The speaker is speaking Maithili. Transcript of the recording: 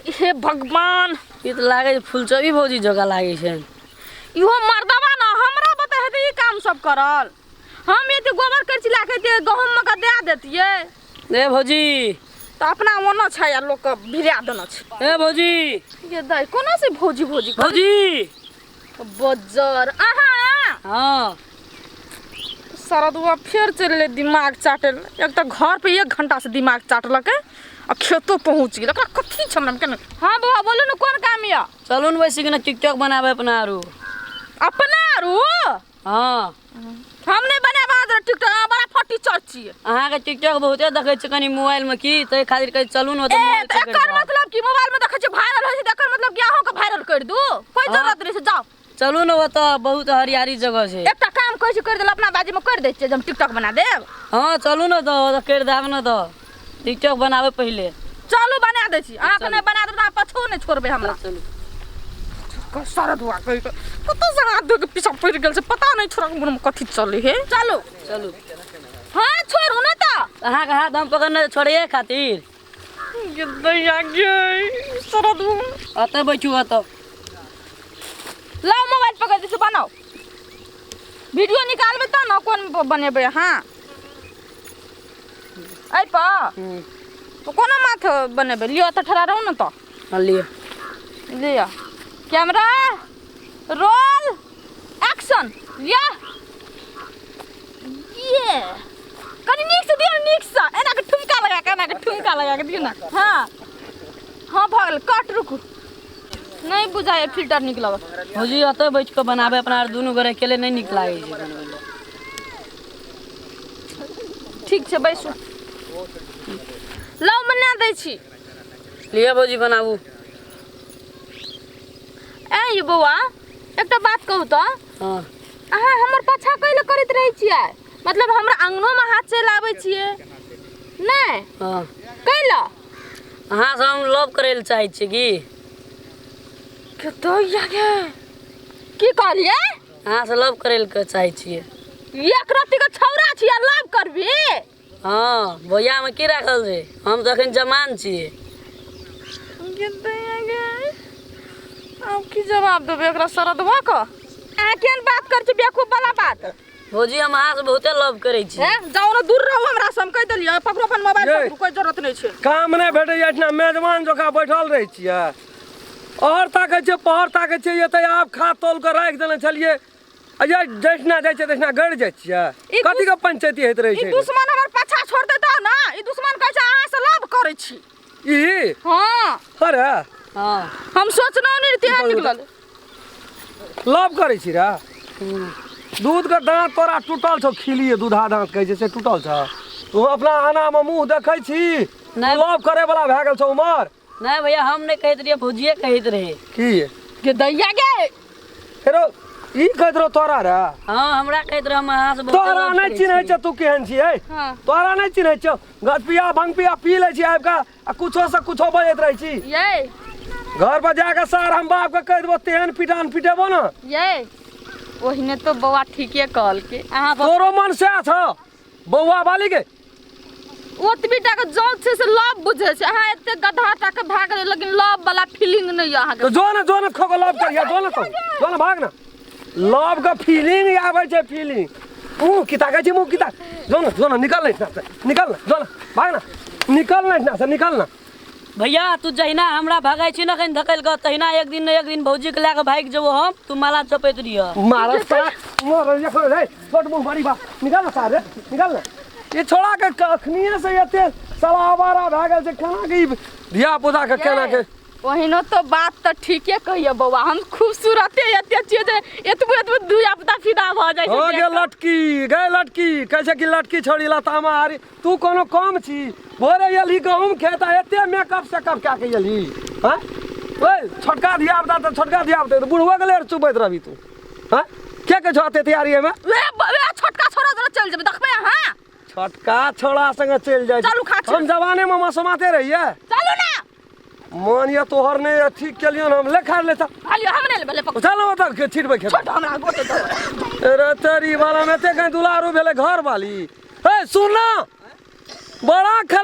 हे भगवान। ई तऽ लागै छै फुलचबी भौजी जकाँ लागै छै। इहो मर्दबा ने हमरा बता हेतै ई काम सब करल। हम एते गोबर करची लए के एते गहूँम मे के दए देतियै। ए भौजी। तऽ अपना ओना छै आ लोक के भिड़ा देने छै। ए भौजी। ये दाइ कोना से भौजी भौजी करै? भौजी। बजर अहाँ। हाँ। शरदुआ फेर चलि गेलै दिमाग चाटै लए। एक तऽ घर पे एक घंटा से दिमाग चाटलकै आ खेतो पहुँच गेल। ओकरा कथी छै हमरा केना? हाँ बौआ बोलू ने कोन काम यऽ? चलू ने बैसी के टिकटॉक बनाबे अपना आरू। अपना आरू? हाँ। हम नहीं बनाबे अहाँ टिकटॉक, अहाँ बड़ा फटी चढ़ छियै। अहाँके टिकटॉक बहुते देखै छियै कनि मोबाइल में की, ताहि खातिर कहै चलू ने ओतऽ ए, मोबाइल तऽ पकड़ि एकर कऽ। मतलब की मोबाइल में देखै छियै वायरल होइ छै तऽ एकर मतलब की अहूँ के वायरल करि दू? कोई हाँ। जरूरत नहीं छै, जाओ। चलू ने ओतऽ बहुत हरियाली जगह छै। एकटा काम कहै छी करि देल अपना बाजी में करि दै छियै जे हम टिकटॉक बना देब। हाँ चलू ने तऽ ओतऽ करि देब ने तऽ टिकटॉक बनाबै पहिले। चलू बना दै छी, अहाँके चलू। नहि बना देब तऽ अहाँ पाछो नहि छोड़बै हमरा। चलू। शरद हुआ कहि कऽ कतऽ से हाथ धो के पीछा पड़ि गेल छै पता नहि छोड़ा के मोनमे कथी चलै हे। चलू। चलू। हाँ छोड़ू ने तऽ। अहाँके हाथ हम पकड़ने छोड़ैए खातिर। गे दैया गे शरद हुआ। अतऽ बैठू अतऽ। लाओ मोबाइल पकड़ दै छी बनाओ। वीडियो निकालबै तऽ ने कोन बनेबै अहाँ? एहि पर? तो कोना माथ बनेबै? लिअ तऽ ठड़ा रहू ने तऽ। हाँ, लिअ। लिअ। Camera roll action. लिअ। ये कनि नीक से दियौ, नीक से एना के ठुमका लगा के, एना के ठुमका लगा के दियौ ने। हाँ हाँ भऽ गेल, कट रुकू। नहीं बुझाए फिल्टर निक लगल। भौजी अतऽ बैठ कऽ बनाबे अपना आर दुनू गोरे अकेले नहीं नीक लागै छै बनबै लए। ठीक छै बैसू। लाउ बना दै छी। लिअ भौजी बनाबू। ए यौ बौआ एकटा बात कहू तऽ। हाँ। अहाँ हमर पाछा कै लए करैत रहै छियै? मतलब हमरा अङ्गनोमे हाथ चलि आबै छियै नहि? हाँ। कै लए? अहाँ से हम लव करै लए चाहै छियै की? कतऽ या गे? की कहलियै? अहाँ से लव करै लए चाहै छियै। एक रत्ती के छौड़ा छियै लव करबी? हाँ भैयामे की राखल छै, हम तऽ एखन जवान छियै। आब की जवाब देबै एकरा शरदवा के? अहाँ केहन बात करै छी बेवकूफ वाला बात? भौजी हम अहाँ से बहुते लव करै छी। हैं जाउ ने दूर रहू हमरा से, हम कहि देलियै पकड़ू अपन मोबाइल ये। पकड़ू, कोई जरूरत नहि छै। काम नहि भेटैया एहिठिना मेजबान जकाँ बैठल रहै छियै। अहर ताकै छियै पहर ताकै छियै, एतऽ आब खाद तौल कऽ राखि देने छलियै। आ ये जहिना जाइ छियै तहिना गड़ि जाइ छियै। ई कथी के पंचायती होइत रहै ई छै? दुश्मन हमर पाछा छोड़तै तऽ ने, ई दुश्मन कहै छै अहाँ से लव करै छी। ई? हाँ। अरे। हाँ। हम सोचलहुँ नहि तेहन निकलल। लव करै छी रे? दूध के दाँत तोरा टूटल छौ, खिलिए दूधा दाँत कहै छै से टूटल छौ। तू अपना आना में मुँह देखै छी? नहि। लव करे वाला भए गेल छौ उमर। नहीं भैया हम नहीं कहैत रहियै, भौजिए कहैत रहे। की? के दैया गे? हेरो ई कहैत रहो तोरा रे? हाँ हमरा कहैत रहे, हम अहाँ से बहुत तोरा लव नहीं करै चिन्है छी। छौ तू केहन छी, है? हाँ। तोरा नहीं चिन्है छौ, गजपिया भंगपिया पी लै छी आबि कऽ आ कुछो से कुछो बजैत रहै छी। ये। घर पर जाके सार हम बाप के कहि देबो तेहन पिटान पिटेबो ने। ये ओहिने तो बौआ ठीके कहलकै। अहाँ तोरो मन सएह छौ बौआ बाली के? ओतबी टा के जौं छै से लव बुझै छै। अहाँ एते गधा टा के भए गेलै लेकिन लव वाला फीलिंग नहि यऽ अहाँके। तो जो ने, जो ने खोको लव करिया, जो ने तो, जो ने भाग ना। लव के फीलिंग आबै छै, फीलिंग। मुँह की ताकै छी, मुँह की ताक। जो ने, जो ने, निकल ने इतना से, निकल ना, जो ने, भाग ना। निकल ना इतना से, निकल ना। भैया तू जहिना हमरा भगाइ छी ने अखन धकेल कऽ, तहिना एक दिन ने एक दिन भौजी के लए कऽ भागि जेबो हम, तू माला चपैत रहिह। मारा साला, मारा देखो रे, छोट मुँह बड़ी बा, निकल ना सारे, निकल ना। ई छोड़ा के अखनिए से एते साला आवारा भए गेल छै, केना के ई धिया पुता के केना के। ओहिनो तो बात तऽ ठीके कहियो बौआ, हम खूबसूरते एते छियै जे एतबो एतबो धिया पुता फिदा भऽ जाइ छै। हो गे लटकी, गे लटकी, कहै छै कि लटकी छोड़ी लतामा आरी, तू कोनो कम छी? भोरे एलही गहूँम खेत आ एते मेकअप सेकअप कए के एलही, हँ? ओए छोटका धिया पुता तऽ छोटका धिया पुता, बुढ़बो के लेर चुबैत रहबी तू, हँ? के के छौ एते तैयारी एहिमे? वे छोटका छोड़ा जरा चलि जेबै, देखबै अहाँ? छोटका छोड़ा संगे चलि जाइ छी। चलू खा छी। हम जवाने में मसोमाते रहियै। चलू ना। मन ये तोहर नहीं ठीक केलियन हम, ले खा ले चल। खालियो हम नहीं लेबै, ले पकड़। चल ओतऽ के छिटबै खेत। छोट हमरा गोटे दो। अरे तेरी वाला में एते कहीं दुलारू भेलै घर वाली। ए सुन ना, बड़ा खराब।